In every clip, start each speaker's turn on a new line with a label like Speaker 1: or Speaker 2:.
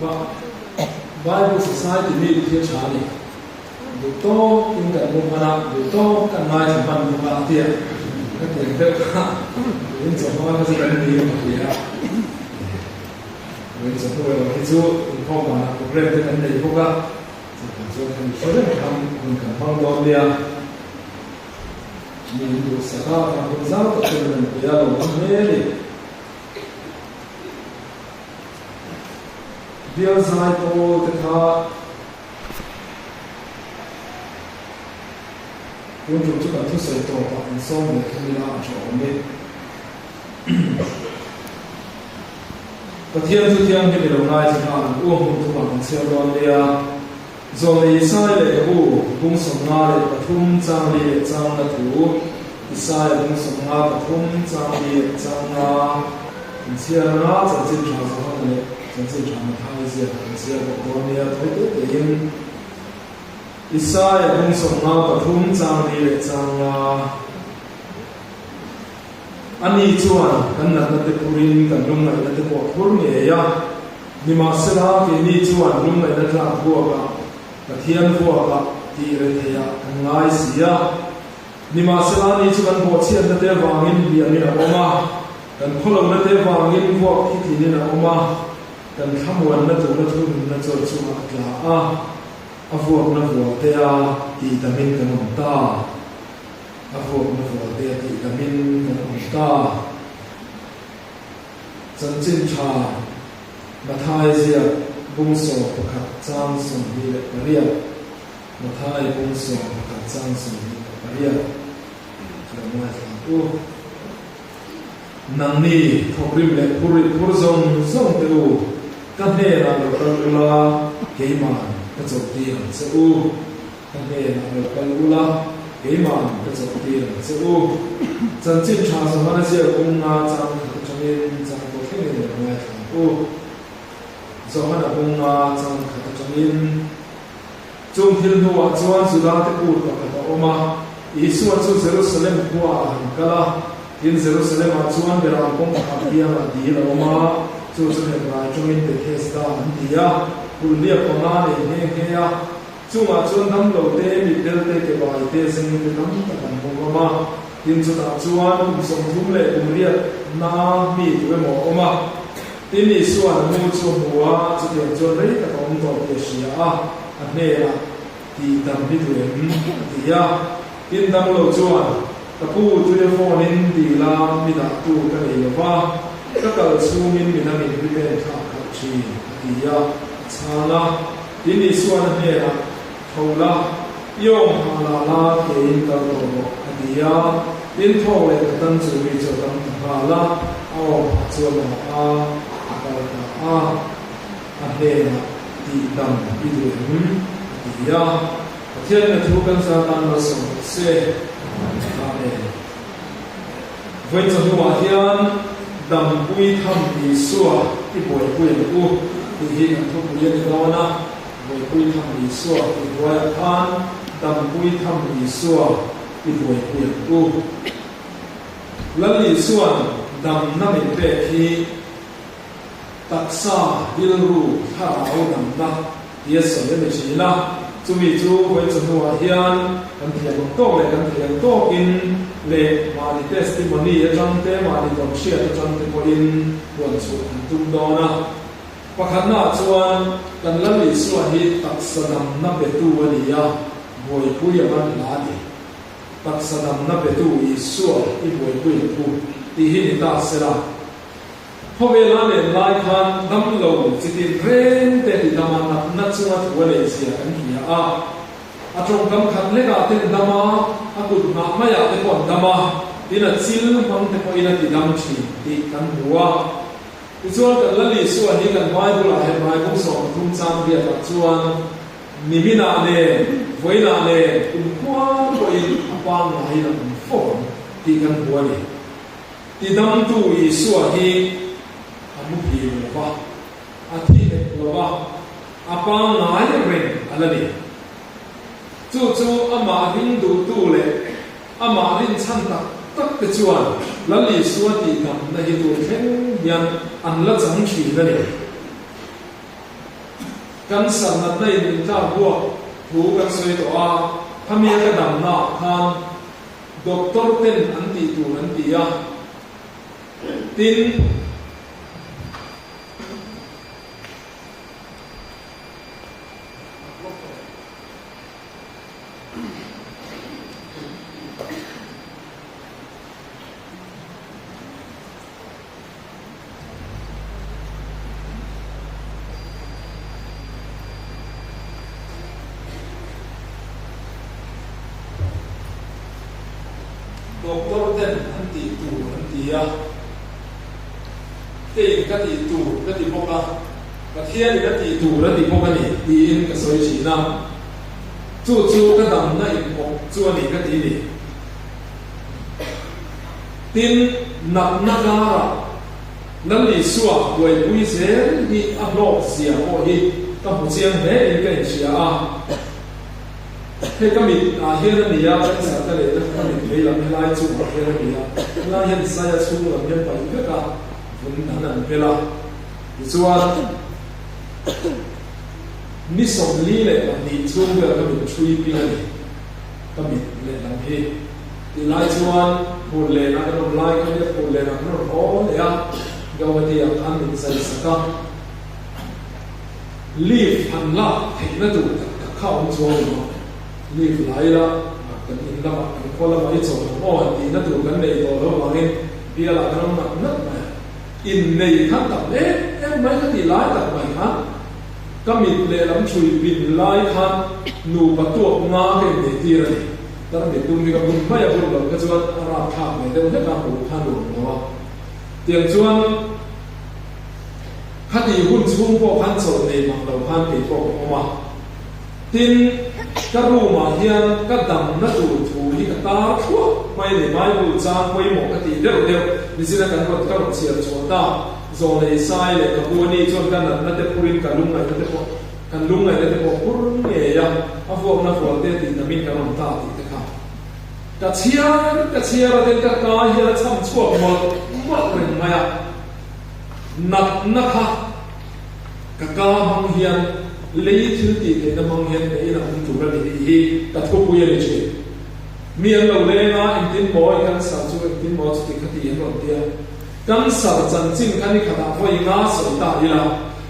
Speaker 1: bawk a. Bible Society mi te hi a tha a ni. Duh tawk in kan mu hman a, duh tawk kan ngaithla hman bawk a tia ka ti ang deuh kha vawiin chawhma kha chu kan ni a hria a. Vawiin chawhnu erawh hi chu inkhawm danah programme te kan nei bawk a, chuvang chuan kan hre reng khan hun kan hmang dawn nia. Mi in duhsak a, kan hun zau tak chuan min rawn pe a, lawmawm hle a ni. Bial zai pawl te kha Tun tum chu kan thusawi tawpah kan sawm ve thung ila a tha awm e. Pathian chu thianghlim i lo ngaithla nghal ang u, hmun thumah kan chhiar dawn nia. Zawlei Isai lehkhabu bung 53 chang li leh chang na thu, Isaia bung 53 chang li leh chang na kan chhiar anga chanchin tha Johana leh chanchin tha Matthai ziak kan chhiar bawk dawn nia thawi te tein Isaia bung 53 chang li leh chang na Ani chuan kan natna te phurin kan lungngaihna te pawh a phur ngei a. Nimahsela, keini chuan lungngaihna tlak vuakah, Pathian vuakah tih reh theihah kan ngai si a. Nimahsela, ani chu kan bawhchhiatna te avangin hliamin a awm a, kan khawlohna te avangin vuak thitlinin a awm a, kan thlamuanna tura thununna chu a chungah a tla a, a vuakna vualtea tihdamin kan awm ta. A vuakna vualtea tihdamin kan awm ta. Chanchin tha Mathai ziak bung 11 chang 28 Mathai bung 11 chang 28 Lo ngaithla ang u. Nangni thawkrim leh phur rit phur zawng zawng te u, ka hnenah lo kal ula, keiman ka chawlhtir ang che u. Ka hnenah lo kal ula, keiman ka chawlhtir ang che u. Chanchin tha Johana ziak bung nga chang khat atangin chang pawh thlengin lo ngaithla ang u. Johana bung nga chang khat atangin Chung thil hnuah chuan Judate kut pakhat a awm a, Isua chu Jerusalem khuaah a han kal a. Tin, Jerusalem-ah chuan Beram kawngkhar piangah dil a awm a, chu chu Hebrai tawngin Bethesda an ti a, kulhliak panga nei nghe nghe a. Chungah chuan damlo te, mitdel te, kebai te, zeng te tam tak an hmu hlawm a. Tin, chutah chuan kum 38 na mi tu emaw a awm a. Tin, Isua'n a nu chu a hmu a, chutiang chuan rei tak a awm tawh tih a hria a, a hnenah, Tih dam hi duh em? a ti a. Tin, damlo chuan, Ka pu, tuia phone-in dila mi dahtu ka nei lo va, ka kal chhungin mi dangin ri pen thlak khalh thin, a ti a, a chhang a. Tin, Isua'n a hnenah, Tho la, i awm hah la la, keiin kal tawh rawh, a ti a. Tin, thawk leh khatan chu mi chu a dam ta nghal a, a awm hah chu a la a, a kal ta a. A hnenah, Tih dam i duh em? a ti a. Pathian na thu kan zat tan malsawm rawh se. Amen. Vawi chawhnuah hian Dampui Tham Isua i buaipui ang u tih hi kan thupui a ni dawn a, Buaipui Tham Isua tih hnuaiah khan Dampui Tham Isua i buaipui ang u. Lal Isua'n damna min pek hi taksa, rilru, thlarau damna tia sawi a ni thin a. Chumi chu vawi chawhnuah hian kan thiam ang tawk leh kan thei ang tawkin leh mahni testimony atang te, mahni tawnhriat atang te pawhin huan chhuah kan tum dawn a. Pakhatnaah chuan kan Lal Isua hi taksa damna petu a ni a, buaipui a man hla a ni. Taksa damna petu Isua i buaipui ang u tih hi ni ta sela. Khawvela len lai khan damlo chi tin reng te ti dama natna chunga thu a nei zia kan hria a. A tawngkam khat lekah ten dam a, a kut nghah maiah te pawh an dam a, tin a chil hmang te pawhin a ti dam thin tih kan hmu a. Tichuan kan Lal Isua hi kan Bible-ah Hebrai bung 13 chang riatah chuan niminah nen, vawiinah nen, kumkhua pawhin a pangngaiin a awm fo ang tih kan hmu a ni. Tidamtu Isua hi a muhil lo va, a thi hek lo va, a pangngai reng a la ni. Chu chu amah ring duhtu leh amah rinchhan tak tak te chuan Lal Isua tihdamna hi tur thleng hian an la chang thin a ni. Cancer natna in min tlak buak thu kan sawi tawh a, khamia ka damna ah khan doctor ten an tih tur an ti a, tin, Doctor ten an tih tur an ti a, keiin ka tih tur ka ti bawk a, Pathianin a tih tur a ti bawk a ni tiin ka sawi thin a, chu chu ka damna inpawh chu a ni ka ti ni. Tin, natna karah Lal Isua buaipui zel hi a hlawk zia pawh hi ka hmu chiang hle in ka inhria a. Hei ka mit ah hian a ni a, cancer ka leh na ka mit vei lam helai chungah hian a ni a, helai hian zai a chhung lam hian paih vek a, vun an an bel a. Tichuan, ni 42 chhung vel ka mit ṭhui ping a ni, ka mit lehlam hi. Tih lai chuan Phullen ah kan awm lai kha nia Phullen ah kan rawn haw leh a, Gauhati ah khan min zai sak a, leave han lak theihna tur tak tak kha a awm chuang lo a, leave la ila kan in lamah kan khua lamah i chawl ang aw han tihna tur kan nei tawh lo vangin bial ah kan awm ngat ngat mai a, innei khan tam em em mai ka tih lai tak mai khan ka mit lehlam chhui pin lai khan nupa tuak nga ka innei tir a ni. Tar mit dum hi ka bun mai a, bun loh kha chuan a rap thlak ve deuh hlek a, hmuh kha nuam lo a. Tiang chuan khati hun chhung pawh khan chawlh nei mang lo khan kei pawh ka awm a. Tin, ka room ah hian ka damna tur thu hi ka tar thluah mai a ni. Bible chang pawimawh ka tih deuh deuh nichina kan rawn ka rawn chhiar chhuah ta. Zawlei sai leh ka bu a ni chuan ka natna te phurin ka lungngaihna te pawh Kan lungngaihna te pawh phur ngei a, a vuakna vualte tih namin kan awm ta tih te kha ka chhiar ka chhiar a, tin ka ka hian a chham chhuak mawlh mawlh reng mai a, natna kha ka ka hmang hian lei thil tih theihna hmang hian ka in a awm tur a ni tih hi ka thupui a ni thin. Mi an lo leng a, engtin maw i cancer chu engtin maw chuti kha ti an rawn ti a. Cancer chanchin kha ni khatah vawi nga sawi ta ila,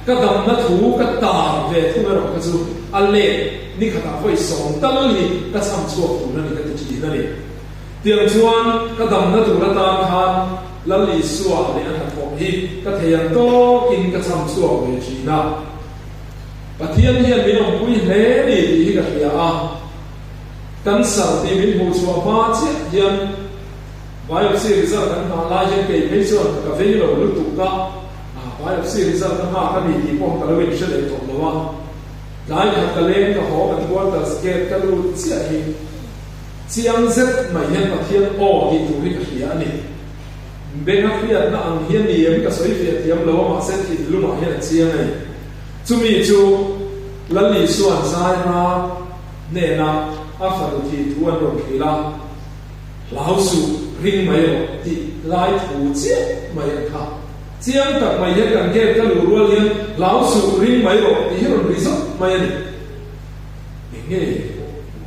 Speaker 1: ka damna thu ka tar ve thung erawh kha chu a let ni khatah vawi sawm tal hi ka chham chhuak tur a ni ka ti thin a ni. Tiang chuan ka damna tur atan khan Lal Isua leh a hnathawh hi ka thei ang tawkin ka chham chhuak ve thin a. Pathian hian min awmpui hle ni tih hi ka hria a, cancer tih min hmuh chhuah hma chiah hian, Biopsy result kan nghah lai hian kei phei chuan ka vei lo lutuk a, biopsy result ka nghak a ni tih pawh ka lo inhre leh tawh lo a. Tlai khat ka leng ka haw kan quarters gate ka lut chiah hi chiang zet mai hian Pathian aw tih tur hi ka hria a ni. Benga hriatna ang hi a ni em ka sawi fiah thiam lo a mahse thinlungah hian a chiang a ni. Chumi chu Lal Isua'n Zaira hnena a fanu thih thu an rawn hrilh a. Hlau suh, ring mai rawh tih lai thu chiah mai ang kha. Chiang tak mai hian kan gate ka luh rual hian hlau suh, ring mai rawh tih hi rawn ri zawk mai a ni. Eng nge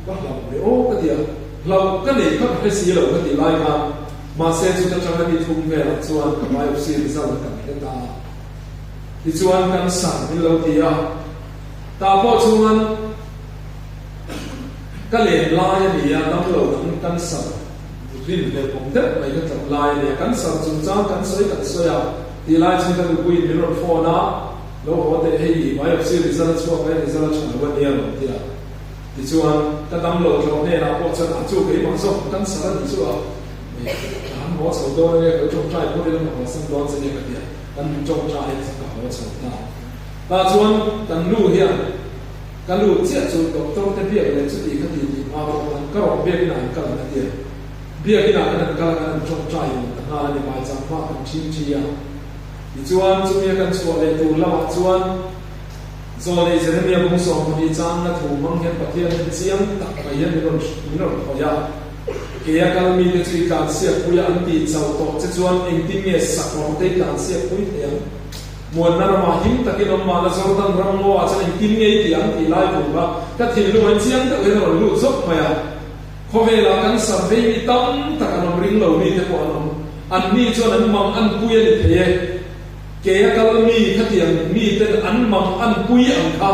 Speaker 1: ka hlauh ve aw ka ti a, hlauh ka nei kha ka hre si lo ka tih lai khan mahse chuta tanga ni thum velah chuan ka biopsy result kan hre ta a. Tichuan kan san min lo ti a, tah pawh chuan Ka len lai a ni a, damlo dang cancer rin hlelh awm deuh mai ka tlawh lai a ni a, cancer chungchang kan sawi kan sawi a, tih lai chuan ka nupuiin min rawn phone a, lo haw teh hei i biopsy result a chhuak a, i result a tha lo a nia rawn ti a, tichuan ka damlo tlawh hnenah pawh chuan a chu keimah zawk cancer a nih chu a, ka han haw chho dawn ania ka lo tawngtai phawt ila ka haw san dawn che nia ka ti a, kan min tawngtai a ka haw chho ta. Tah chuan kan nu hian. Ka lut chiah chu doctor te biak leh chuti kha ti tih hma pawh khan ka rawh biak inah an kal ang a tia. Biak inah kan an kal a kan an tawngtai in ta nghal a ni mai chang hma kan ṭhing ṭhi a. Tichuan chumia kan chhuah leh tur lamah chuan Zawlei Jeremia bung 12 changna thu hmang hian Pathian hian chiang tak mai hian min rawn min rawn khawih a. Kei a kal mite chu i tlansiak pui a an tih chauh tawh che chuan engtin nge sakawr te i tlansiak pui thei ang? Muanna ramah him takin awm mahna Jordan ram ngaw ah chuan engtin nge i tih ang tih lai tur kha ka thinlung ah chiang deuh hian a rawn lut zawk mai a. Khawvelah kan sam vei mi tam tak an awm ring lo mi te pawh an awm. An ni chuan an mang an pui a ni thei e. Ke a kal mi khatiang mi ten an mang an pui ang kha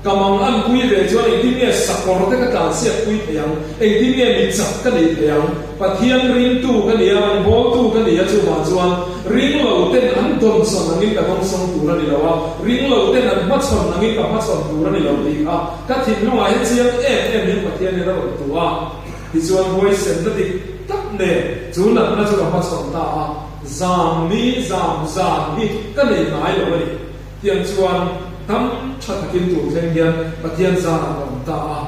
Speaker 1: ka mang an pui ve chuan engtin nge sakawr te ka tlansiak pui thei ang, engtin nge mi chak ka nei thei ang, Pathian ringtu ka ni a, rawngbawltu ka ni a chuvang chuan ring lo ten an dawnsawn angin ka dawngsawng tur a ni lo a, ring lo ten an hmachhawn angin ka hmachhawn tur a ni lo tih kha ka thinlungah hian chiang em em in Pathian hian a rawn tu a, tichuan huaisenna dik tak nen chu natna chu ka hmachhawn ta a. Zam ni zam zan hi ka nei ngai lo a ni. Tiang chuan dam tha takin tur thleng hian Pathian zanah ka awm ta a.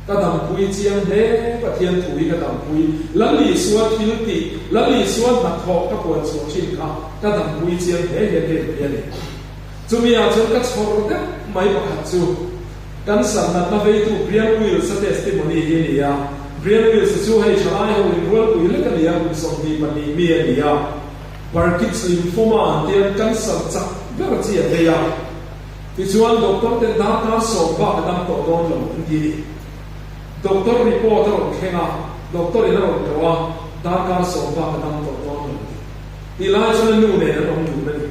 Speaker 1: Ka dampui chiang hle Pathian thu hi ka dampui. Lal Isua thil tih, Lal Isua hnathawh ka puan chhuah thin kha ka dampui chiang hle hian ka inhria a ni. Chumi ah chuan ka chhawr deuh mai pakhat chu cancer natna veitu Brian Wills-a testimony hi a ni a. Brian Wills-a chu hei thalai ho inrualpui lek a ni a, kum 22 mi a ni a. Burkitt's lymphoma an tian cancer chak ber chi a vei a. Tichuan doctor ten darkar sawm bak a dam tawh dawn lo an ti a ni. Doctor report a rawn thleng a, doctor in a rawn ko a, darkar sawm bak a dam tawh dawn lo a ti. Ti lai chuan a nu nen an awm dun a ni.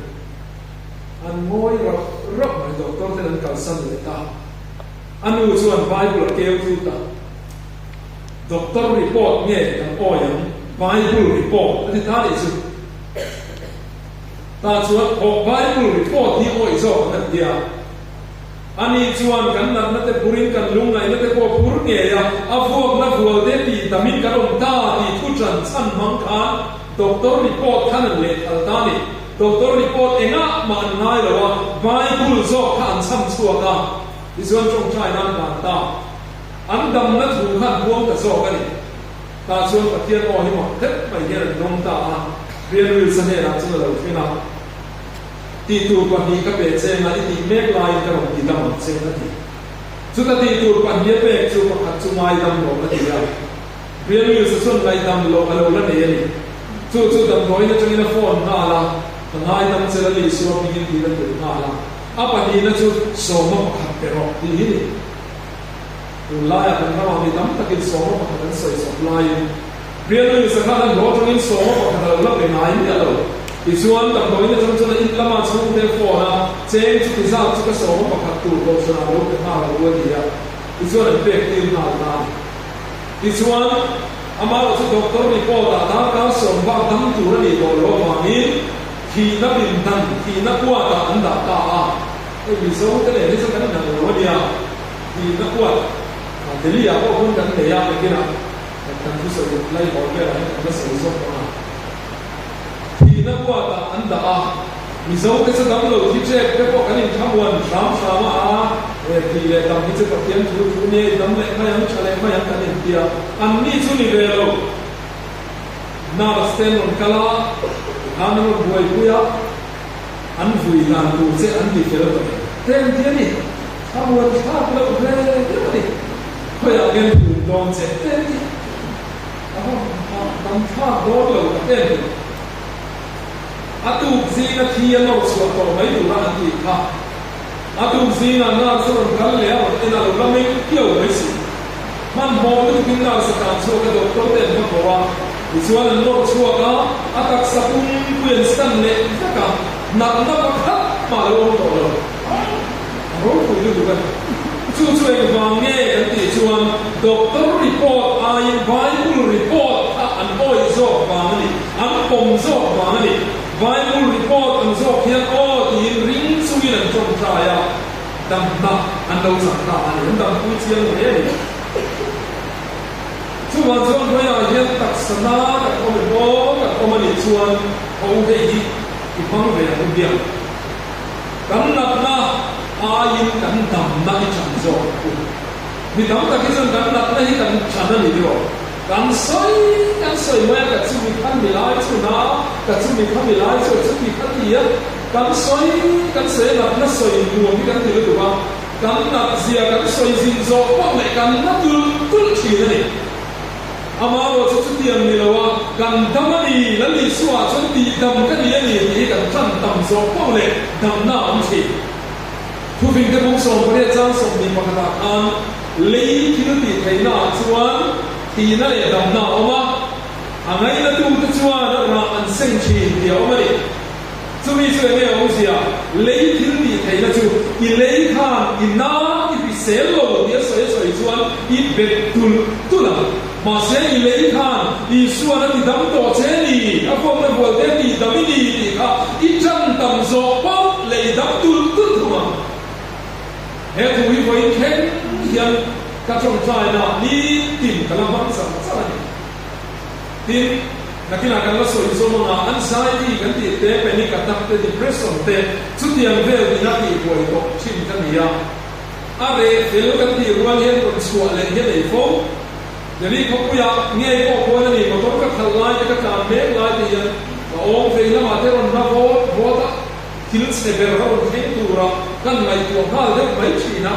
Speaker 1: An ngawi rauh rauh mai, doctor ten an kalsan leh ta. A nu chuan Bible a keu tlut a, Doctor report nge kan awi ang, Bible report a ti ta nih chu. Tah chuan aw Bible report hi awi zawk ang a ti a. Ani chuan kan natna te phurin kan lungngaihna te pawh phur ngei a, a vuakna vual te tih tamin kan awm ta tih thu ṭan chhan hmang khan doctor report khan an lehthal ta a ni. Doctor report engah mah an ngai lo a, Bible zawk kha an chham chhuak a, tichuan ṭawngṭai nan dan ta. An damna thu kha an puang ta zawk a ni. Tah chuan Pathian aw hi mak deuh mai hian an dawng ta a, Brian Wills-a hnenah chuan a lo thleng a, Tih tur pahnih ka pe che nga i tih mek laiin ka rawn ti dam ang che, a ti. Chuta tih tur pahnih a pek chu pakhat chu ngaidam rawh a ti a. Brian Mills-a chuan ngaihdam loh a lo la nei a ni. Chu chu damdawiin atangin a phone nghal a, Ka ngaidam che la Isua hmingin tiin a hrilh nghal a. A pahnihna chu sawma pakhat pe rawh tih hi ni. Tunlaiah kan ramah mi tam takin sawma pakhat an sawi chawp laiin Brian Mills-a khan a hlawh atangin sawma pakhat a lo la pe ngai miah lo. Tichuan damdawiin atang chuan a in lama chhungte a phone a, Cheng chu ti zat chu ka sawma pakhat tur kohhranah lo pe nghal lo a ni a, tichuan an pek tir nghal ta a ni. Tichuan, amaherawh chu doctor report ah darkar sawm bak dam tur a nih tawh loh avangin thihna pindan, thihna kuat ah an dah ta a. Hei Mizo te nen hi chuan kan inang lo a nia, thihna kuat Delhi ah pawh hun kan nei a, nakinah kan thusawi laihawl velah hian kan la sawi zawk ang a. Thihna kuat ah an dah a. Mizo te chu dam lo thi ṭep te pawh kan inthlamuan hram hram a, a e tih leh dam hi chu Pathian thu thu nia i dam leh mai ang, ṭha leh mai ang kan inti a, an ni chu ni ve lo. Nurse te an rawn kal a, tikhan an rawn buaipui a, an vui dan tur che an ti fel tawh em? Te an ti a ni, thlamuan thlak loh hle hle a ni, khawiah nge an phum dawn che? Te an ti a, a dam thlak dawn lo tak em ni? A tuk zinga thi a nawr chhuah tawh mai tura an tih kha. A tuk zingah nurse a rawn kal leh a rawn en a lo la meng kiau mai si. Hmanhmawh lutukin nurse a tlan chhuak a doctor te an va ko a, tichuan an nawr chhuak a, a taksa pum pui an scan leh vek a, natna pakhat mah a lo awm tawh lo. A ropui lutuk a ni. Chu chu engvang nge kan tih chuan doctor report aiin Bible report kha an awih zawk vang a ni, an pawm zawk vang a ni. Bible report ang zawk hian aw tiin ring chungin an tawngtai a, damna an lo chak ta a ni, an dampui chiang hle a ni. Chuvang chuan hnuaiah hian taksa na kan awm emaw kan awm a nih chuan ho hei hi i hmang ve ang u biak. Kan natna aiin kan damna i chan zawk ang u. Mi tam tak hi chuan kan natna hi kan chan a ni tiraw? Kan sawi kan sawi mai a, ka chumi kha mi lai chu na, ka chumi kha mi lai chu a chuti kha ti a, kan sawi kan sawi a, natna sawi nuam hi kan ti lutuk a, kan nat zia kan sawi zin zawh pawh leh kan na tulh tulh thin a ni. Amaherawh chu chutiang ni lo a, kan dam a ni, Lal Isua chuan tihdam ka ni a ni tih hi kan tan tam zawk poh leh damna a awm thin. Thufingte bung 18 chang 21 ah khan lei thil tih theihna ah chuan thihna leh damna a awm a, a ngainatute chuan a rah an seng thin tih a awm a ni. Chumi chu enge a awmzia? Lei thil tih theihna chu i lei khan i na i hrisel lo tih a sawi a sawi chuan i bet tulh tulh ang. Mahse i lei khan Isuan a ti dam tawh che ni, a fawmna bual te a tih dam i ni tih kha i tan tam zawh pawh lei dam tulh tulh thung ang. He thu hi vawiin thleng hian ka tawngtaina nitin ka la hmang char char a ni. Tin, nakinah kan la sawi zawm anga anxiety kan tih te, panic attack te, depression te chutiang vel ina tihbuai tawh thin ka ni a. A reh fel kan tih rual hian rawn chhuah leh hian ei fo. Delhi khawpuiah ngei pawh khuan a ni, motor ka khalh lai te ka tlan mek lai te hian ka awm vei lamah te rawn hla vawt vawt a, thil chhe ber a rawn thleng tura kan ngaihtuah nghal deuh mai thin a.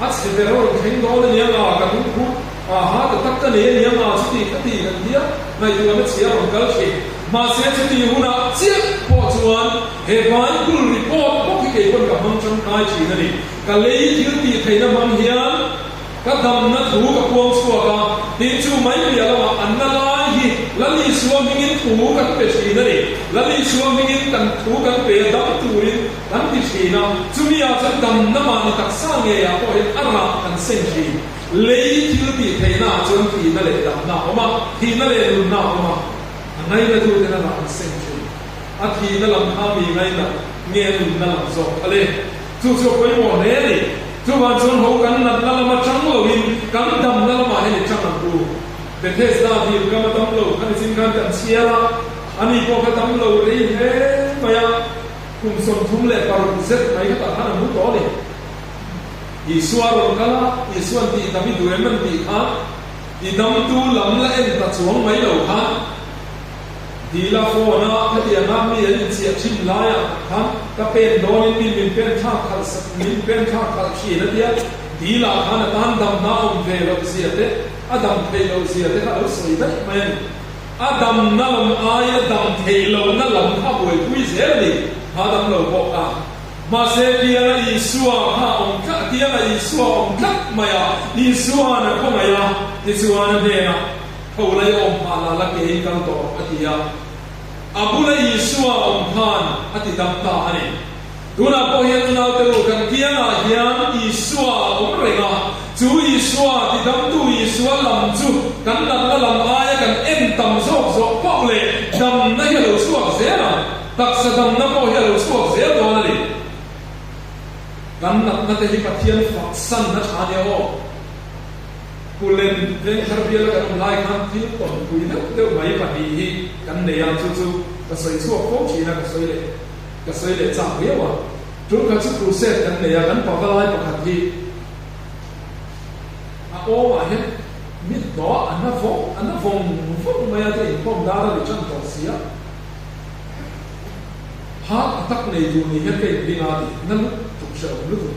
Speaker 1: A chhe ber a rawn thleng dawn a nia nga, ka lungphut a ha ta tak ka nei a nia nga, chuti ka ti kan tia ngaihtuahna chhia a rawn kal thin. Mahse chuti hunah chiah pawh chuan he Bible report bawk hi kei pawn ka hmang tangkai thin a ni. Ka lei thil tih theihna hmang hian Ka damna thu ka puang chhuak a, tin chu mai piah lamah an na lai hi Lal Isua hmingin thu kan pe thin a ni. Lal Isua hmingin kan thu kan pe a dam turin kan ti thin a, chumi ah chuan damna mahni taksa ngeiah pawh hian a rah kan seng thin. Lei thil tih theihna ah chuan thihna leh damna a awm a, thihna leh nunna a awm a, a ngaina tu ten a rah an seng thin. A thihna lam kha mi ngaina nge nunna lam zawk kha le? Chu chu a pawimawh hle a ni. Chuvang chuan ho kan natna lama chang loin kan damna lamah hian i chang ang u. Bethesda dil kam a dam lo kha nichin khan kan chhiar a, ani pawh kha dam lo rei hle mai a, kum 36 zet mai kha tah khan a hmu tawh a ni. Isua rawn kal a, Isua'n tih dam i duh em an tih khan i damtu lam la en ta chuang mai lo khan, Dila phone a khatianga mi an inchiah thin laiah khan ka pen dawnin mi min pen thlak khalh sak min pen thlak khalh thin a tia, Dila khan a tan damna a awm ve loh zia te, a dam theih loh zia te kha a lo sawi daih mai a ni. A damna lam aia dam theih lohna lam kha a buaipui zel a ni, kha dam lo pawh kha. Mahse tianga Isua kha a awm tlat, tianga Isua a awm tlat mai a, Isua'n a khawngaih a, tichuan a hnenah, Tho lai awm hma la la kei kal tawh rawh a ti a. A bula Isua awm khan a ti dam ta a ni. Tunah pawh hian unaute u kan kiangah hian Isua a awm reng a, chu Isua ti damtu Isua lam chu kan natna lam aia kan en tam zawk zawk poh leh damna hi a lo chhuak zel ang, taksa damna pawh hi a lo chhuak zel dawn a ni. Kan natna te hi Pathian faksanna tha nia aw. Kulen vengthar biala kan awm lai khan thil tawnpui deuh deuh mai pahnih hi kan nei a, chu chu ka sawi chhuak fo thin a, ka sawi leh ka sawi leh chak viau a. Tul khat chu crusade kan nei a, kan pava lai pakhat hi a awmah hian mit hnawh a na vawng a na vawng vawng mai a, te inkhawm dar a ri tan tawh si a, heart attack nei tur ni hian ka inring a ti, na lutuk hrehawm lutuk.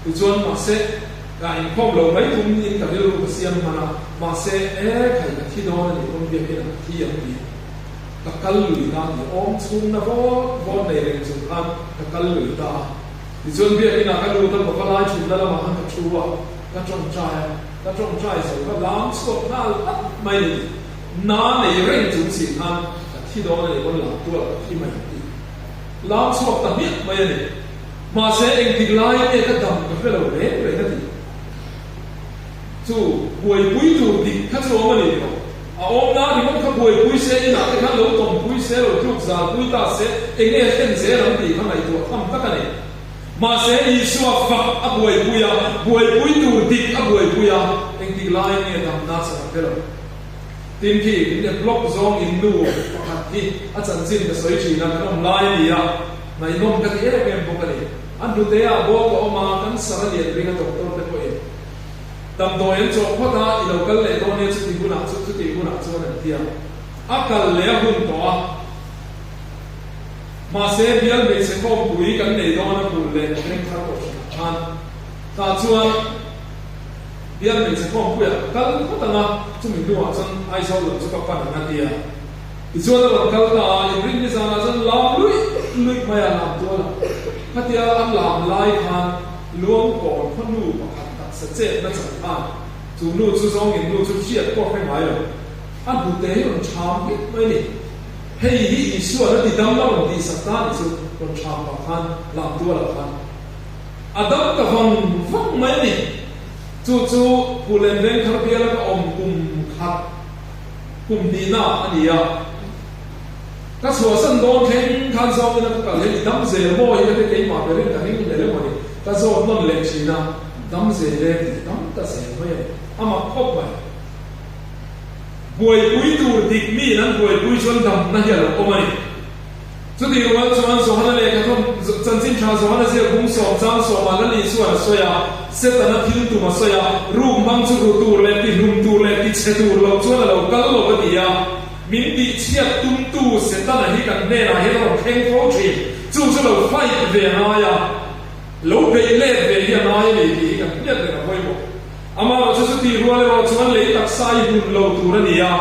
Speaker 1: Tichuan mahse. Ka inkhawm lo mai tum in ka rilru ka siam hman a, mahse e khai ka thi dawn a nih pawn biakin an thi ang tih ka kal lui ta tih awm chhung na vawt vawt nei reng chung khan ka kal lui ta a. Tichuan biakin ah ka lut a, bawka lai thutna lamah khan ka thu a, ka tawngtai a, ka tawngtai zo ka lam chhuak nghal tlat mai ni tih na nei reng chung si khan ka thi dawn a nih pawn lam tual ka thi mai ang tih lam chhuak ta hmiah mai a ni. Mahse, engtik laiin nge ka dam ka hre lo reng reng a ti. Chu buaipui tur dik kha chu awm a ni tawh. A awmna ringawt kha buaipui se, inah te khan lo tawmpui se, lo tluk zalpui ta se, eng nge thlen zel ang tih kha ngaihtuah tham tak a ni. Mahse, Isua fak a buaipui a, buaipui tur dik a buaipui a, engtik laiin nge damna chhan a hre lo. Tin khi, in e blog zawng in nu pakhat hi a chanchin ka sawi thin a, kan awm lai a ni a. Ngaihnawm ka ti em em bawk a ni. A hnute ah bawk a awm a, cancer a lian ring a doctor te pawhin damdawi an chawh phawt a, i lo kal leh dawn nia chuti hunah chu chuti hunah chuan an ti a. A kal leh a hun tawh a. Mahse bial hmeichhe khawmpui kan nei dawn a bul leh veng thar tawh hran ah khan tah chuan. Bial hmeichhe khawmpuiah ka kal phawt ang a, chumi hnuah chuan Aizawl lam chu ka pan ang a ti a. Tichuan a rawn kal ta a, inrinni zanah chuan lam luih luih mai a, lam tual a. Khatia an lam lai khan Luangkawn khaw nu pakhat taksa chetna chang khan chu nu chu zawngin nu chu hriat pawh hre ngai lo. A hnute hi rawn cham nghet mai a ni. Hei hi Isua'n a ti dam a rawn tihsak ta ni chu rawn cham pah khan lam tualah khan a dam ta vang vang mai a ni. Chu chu Phulen Vengthar biala ka awm kum khat kum hnihna a ni a. Ka chhuahsan dawn thleng khan zawngin a ka kal hian i dam zel maw hi ka ti keimah berin ka ring hlel emaw ni ka zawt nawn leh thin a, dam zel e tih dam ta zel mai a ni. A mak khawp mai. Buaipui tur dik miin an buaipui chuan damna hi a lo awm a ni. Chutih rual chuan Johana lehkhathawn chanchin tha Johana ziak bung sawm chang sawmah Lali chuan a sawi a, Setana thil tum a sawi a, ruk hmang chu ru tur leh tihlum tur leh tichhe tur lo chuan a lo kal lo a ti a. Min tihchhiat tumtu Setana hi kan hnenah hian a rawn thleng fo thin. Chu chu lo fight ve a ngai a, lo beih let ve hi a ngai a ni tih hi kan hriat reng a pawimawh. Amaherawhchu chu tih rual erawh chuan lei taksa i hun lo tur a ni a,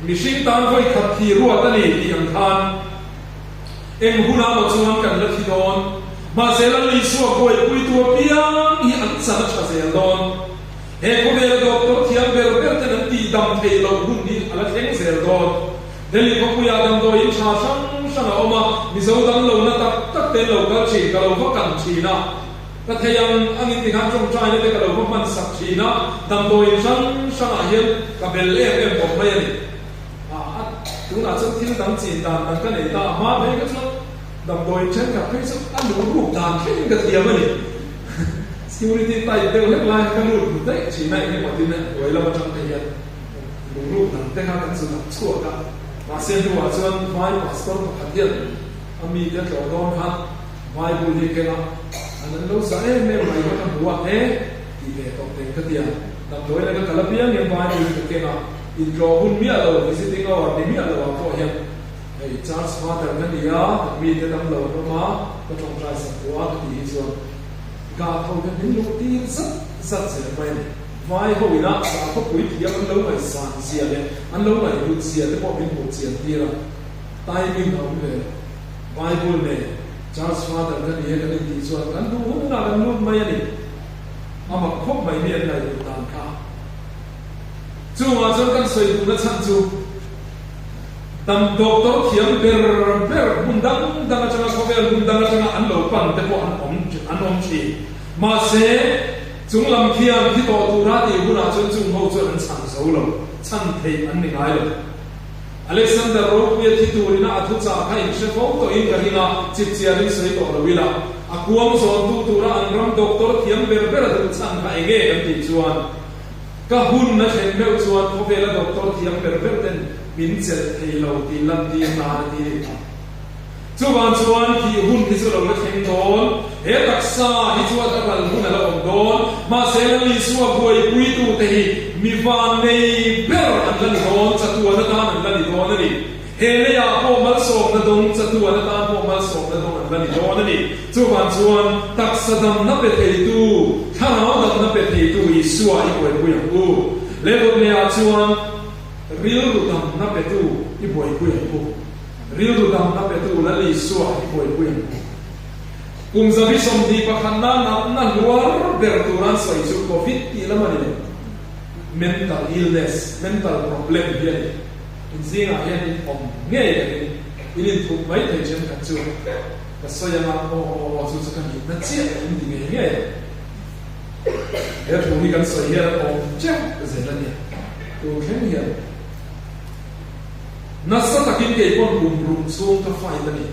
Speaker 1: mihring tan vawi khat thi ruat a ni tih ang khan eng hunah maw chuan kan la thi dawn. Mahse Lal Isua buaipuitu apiang hi an chan a tha zel dawn. He khawvela doctor thiam ber ber ten an tihdam theih loh hun hi a la thleng zel dawn. Delhi khawpuiah damdawiin tha hrang hrang a awm a, Mizo damlohna tak tak ten lo kal thin ka lo va kan thin a. Ka thei ang angin tikhan tawngtaina te ka lo va hman sak thin a, damdawiin hrang hrangah hian ka bel em em tawh mai a ni. A, tunah chuan thil dang chin dan dang ka nei ta a, hma phei kha chuan damdawiin thenkhat phei chu a luh ruk dan thlengin ka thiam a ni. Security tight deuh hlek lai kha ka lut hmu daih thin a, engemaw tin a hnuai lam atang te hian luh ruk dang te kha kan zu dak chhuak a. Mahse hnuah chuan vai pastor pakhat hian a mite tlawh dawn khan, Bible hi keng a, an an lo zah em em mai kha ka hmu a, he tih ve tawh teng ka ti a, damdawi laka kal apiang hian Bible hi ka keng a, intlawh hun miah lo, visiting hour ni miah lo ah pawh hian hei church father ka ni a, kan mite dam lo an awm a, ka tawngtai sak duh a ka tih hi chuan gah tho hian min luh tir zat zat zel mai a ni. Vai ho ina sakhaw puithiam an lo ngaihsan zia leh an lo ngaihhlut zia te pawh min hmuh chian tir a, timing a awm ve lo. Bible nen Church Father ka ni e kan intih chuan kan duh hun hunah kan lut mai a ni. A mak khawp mai mi an ngaihtuah dan kha. Chungah chuan kan sawi duhna chhan chu dam doctor thiam ber ber hmun dang dang atanga khawvel hmun dang atanga an lo pan te pawh an awm an awm thin. Mahse, chung lam khian thi tawh tura tih hunah chuan chung ho chuan an chhan zo lo, chhan theih an ni ngai lo. Alexander Ropuia thi turina a thuchah kha in hre fo tawhin ka ring a, chipchiarin sawi tawh lo ila. A kuang zawntu tura an ram doctor thiam ber ber a duh chhan kha enge kan tih chuan, ka hun a thlen meuh chuan khawvela doctor thiam ber ber ten min chelh thei lo tih lantir nan a ti a. Chuvang chuan thih hun hi chu lo la thleng dawn, he taksa hi chuan a ral hun a la awm dawn, mahse Lal Isua buaipuitute hi mi vannei ber an la ni dawn, chatuan atan an la ni dawn a ni. He leiah pawh malsawmna dawng, chatuan atan pawh malsawmna dawng an la ni dawn a ni. Chuvang chuan taksa damna pe theitu, thlarau damna pe theitu Isua i buaipui ang u. Lehkawtneiah chuan rilru damna petu i buaipui ang u. Rilru damna petu Lal Isua hi buaipui ang u. Kum 21 na natna hluar ber tur an sawi chu Covid tih lam a ni lo. Mental illness, mental problem hi a ni. In zingah hian in awm ngei ka ring. In inthup mai thei thenkhat chu ka sawi anga aw aw aw chu chu ka nihna chiah in ti ngei ngei ang. He thu hi kan sawi hian an awm teuh zel a nia. Tun thleng hian. Nasa takin kei pawn kum ruk chhung ka fight a ni.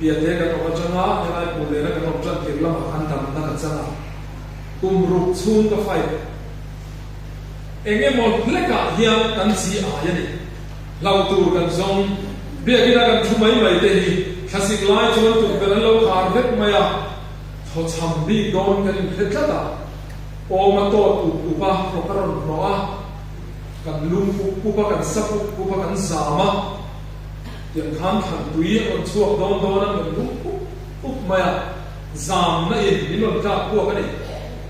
Speaker 1: Biate kan awm atanga helai pul lehna kan awm tan tir lamah khan damna ka chang a. Kum ruk chhung ka fight. Eng emaw hlekah hian kan chi ai a ni. Hlauh tur kan zawng. Biakina kan thu mai mai te hi thlasik lai chuan tukverh an lo khar vek mai a. Thawchham bik dawn kan inhre tlat a. Awm a tawt up up a, thawk a rawn hnawh a. Kan lum pup pup a, kan sa pup pup a, kan zam a, tiang khan thlan tui a rawn chhuak dawn dawn a, kan lum pup pup mai a, zamna in min rawn tlak puak a ni.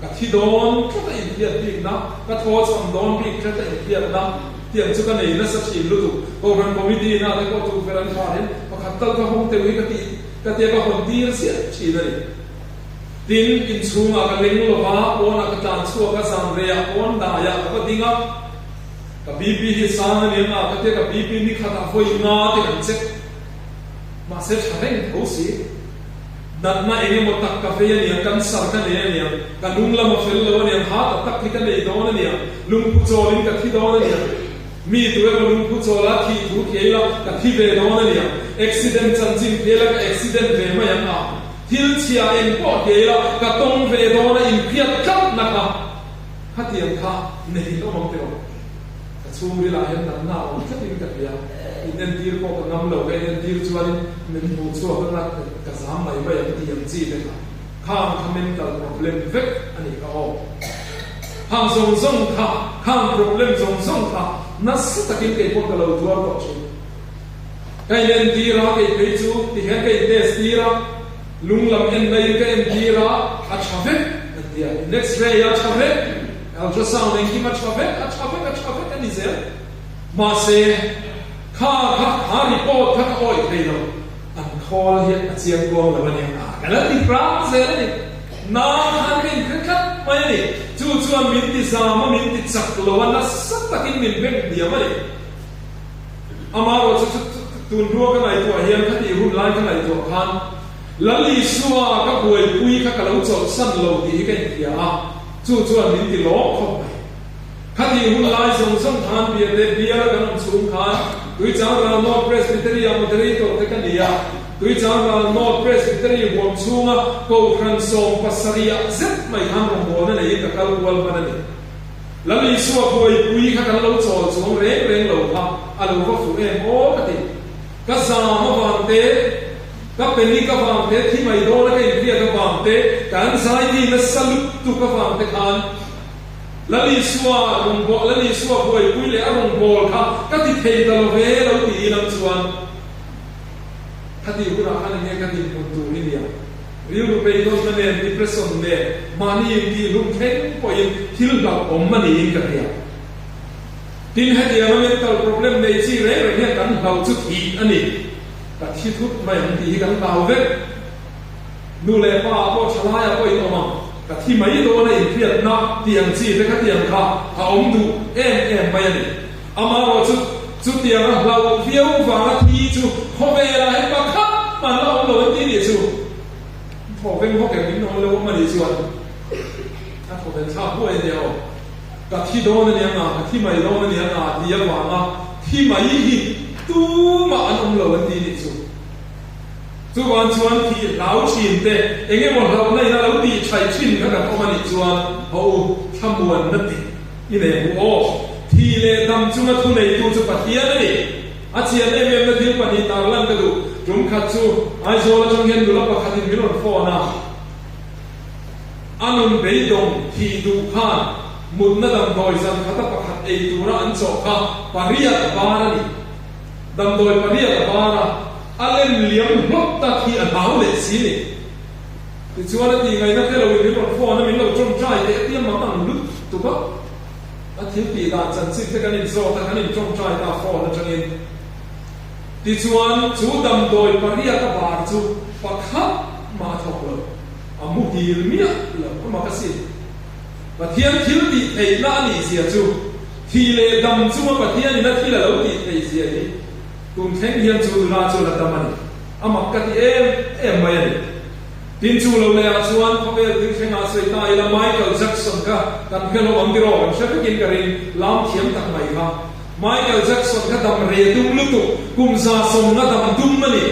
Speaker 1: Ka thi dawn tlat a inhriat bikna, ka thaw chham dawn bik tlat a inhriatna tiang chu ka nei nasa thin lutuk. Kohhran Committee na te pawh tukverh an khar in pakhat tal ka hawng teuh hi ka tih ka tia ka hawn tir chiah thin a ni. Tin, inchhungah ka leng lo va, pawnah ka tlan chhuak a, zan reiah pawn daiah ka va ding a, ka BP hi sang a nia nga ka tia ka BP ni khatah vawi nga te kan check. Mahse tha reng tho si. Natna eng emaw tak ka vei aniang, cancer ka nei aniang, ka lung lam a fel lo aniang, heart attack hi ka nei dawn aniang, lungphu chawlin ka thi dawn aniang, mi tu emaw lungphu chawla thih thu thiai la ka thi ve dawn aniang, accident chanchin thiai la ka accident ve mai ang a, thil chhia eng pawh thiai la ka tawng ve dawn a inphiat tlatna kha khatiang kha nei in awm ang tiraw? Ka chhungril ah hian natna a awm tlatin ka hria, in entir pawh ka ngam lo, ka in entir chuanin min hmuh chhuak anga ka zam mai mai ang tih ang chi te kha khang kha mental problem vek a nih kha aw. Khang zawng zawng kha, khang problem zawng zawng kha nasa takin kei pawh ka lo tuar tawh thin. Ka in entir a, kei phei chu tihian ka in test tir a, lung lam en naiin ka entir a, a tha vek an ti a, in x-ray a tha vek. Ultrasound engkim a tha vek, a tha vek, a tha vek a ni zel. Mahse, kha kha kha report kha ka awih thei lo. An khawl hian a chiang kuang lo a nia. Ah, ka lo ti hram zel a ni. Nang khan ka inhre tlat mai a ni. Chu chuan min ti zam a, min ti chak lo a, nasa takin min beng hniam a ni. Amaherawhchu chu tun rua ka ngaihtuah hian khatih hun lai ka ngaihtuah khan Lal Isua ka buaipui kha ka lo chawlhsan lo tih hi ka inhria a. Chu chuan min ti lawm khawp mai. Khatih hun lai zawng zawng khan biate biala kan awm chhung khan Tuichangral North Presbytery a moderator te ka ni a, Tuichangral North Presbytery huam chhunga Kohhran 70 ah zet mai khan rawngbawlna neiin ka kal kual hman a ni. Lal Isua buaipui kha kan lo chawl chuang reng reng lo kha a lo va fuh em aw ka ti. Ka zam avang te, ka panic avang te, thi mai dawna ka inhriat avang te, ka anxiety nasa lutuk avang te khan Lal Isua rawngbawh, Lal Isua buaipui leh a rawngbâwl kha ka ti thei ta lo ve lo tiin ang chuan khatih hunah khan enge ka dinhmun tur hi nia. Rilru beidawnna nen, depression nen, mahni intihhlum thleng pawhin thil hlauhawm a niin ka hria. Tin, hetianga mental problem nei chi reng reng hian kan hlau chu thih a ni. Ka thi thut mai ang tih hi kan hlau vek. Nu leh pa ah pawh thalai ah pawh in awm ang. Ka thi mai dawn a inhriatna tih ang chi te kha tiang kha a awm duh em em mai a ni. Amaherawh chu chutianga hlauh viau vanga thi chu khawvelah hian pakhat man la awm lo an ti nih chu. Thaw veng hawk em min awm lo awm a nih chuan a thaw ven thlak huai a nia aw. Ka thi dawn a nia nga, ka thi mai dawn a nia nga ti avanga thi mai hi tumah an awm lo an ti nih chu. Chuvang chuan thi hlau thin te, eng emaw hlauhna in a lo tih thaih thin kha kan awm a nih chuan haw u, thlamuanna tih i nei ang u aw. Thi leh dam chunga thu neitu chu Pathian a ni. A chian em em na thil pahnih tarlan ka duh. Tum khat chu Aizawl atang hian nula pakhatin min rawn phone a. A nun beidawng thih duh khan mutna damdawi zan khata pakhat ei tura an chawh kha pariat a bar a ni. Damdawi pariat a bar a, a lem liam hlawk tak hi a hlau leh si ni. Tichuan a tih ngaihna hre loin min rawn phone a, min lo tawngtai teh a tia mang ang lut tuk a. A thil tih dan chanchin te kan inzawt a, kan intawngtai ta phone atangin. Tichuan chu damdawi pariat a bar chu pakhat mah a thawk lo. A muhil miah lo a mak asin. Pathian thil tih theihna a nih zia chu thih leh dam chunga Pathianin a thil a lo tih theih zia hi tun thleng hian chu nula chu la dam a ni. A mak ka ti em em mai a ni. Tin chu lo leh ah chuan khawvel thil thlengah sawi ta ila Michael Jackson kha kan hre lo ang tiraw kan hre vekin ka ring lam thiam tak mai kha. Michael Jackson kha dam re dum lutuk kum 150 dam dum a ni.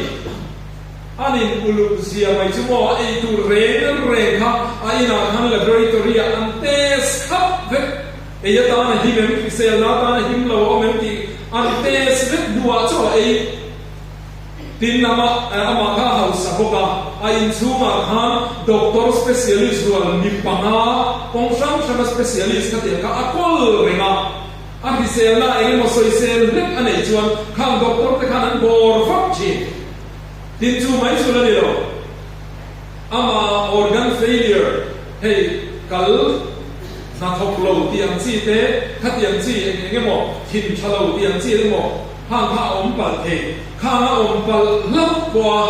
Speaker 1: An in uluk zia mai chu maw a ei tur reng reng kha a inah khan laboratory ah an test khap vek. Ei atan a him em, hriselna atan a him lo a awm em tih an test vek hnuah chauh a ei. Tin ama amah kha a hausa bawk a, a inchhungah khan doctor specialist rual mi panga kawng hrang hranga specialist kha tiang kha a kawl reng a. A hriselna eng emaw sawisel hlek a neih chuan khang doctor te khan an bawr vak thin. Tin chu mai chu la ni lo. Ama organ failure hei Kal hna thawk lo tih ang chi te, khatiang chi eng eng emaw, thin tha lo tih ang chi emaw khang kha a awm palh thei. Khang a awm palh hlauh pawh a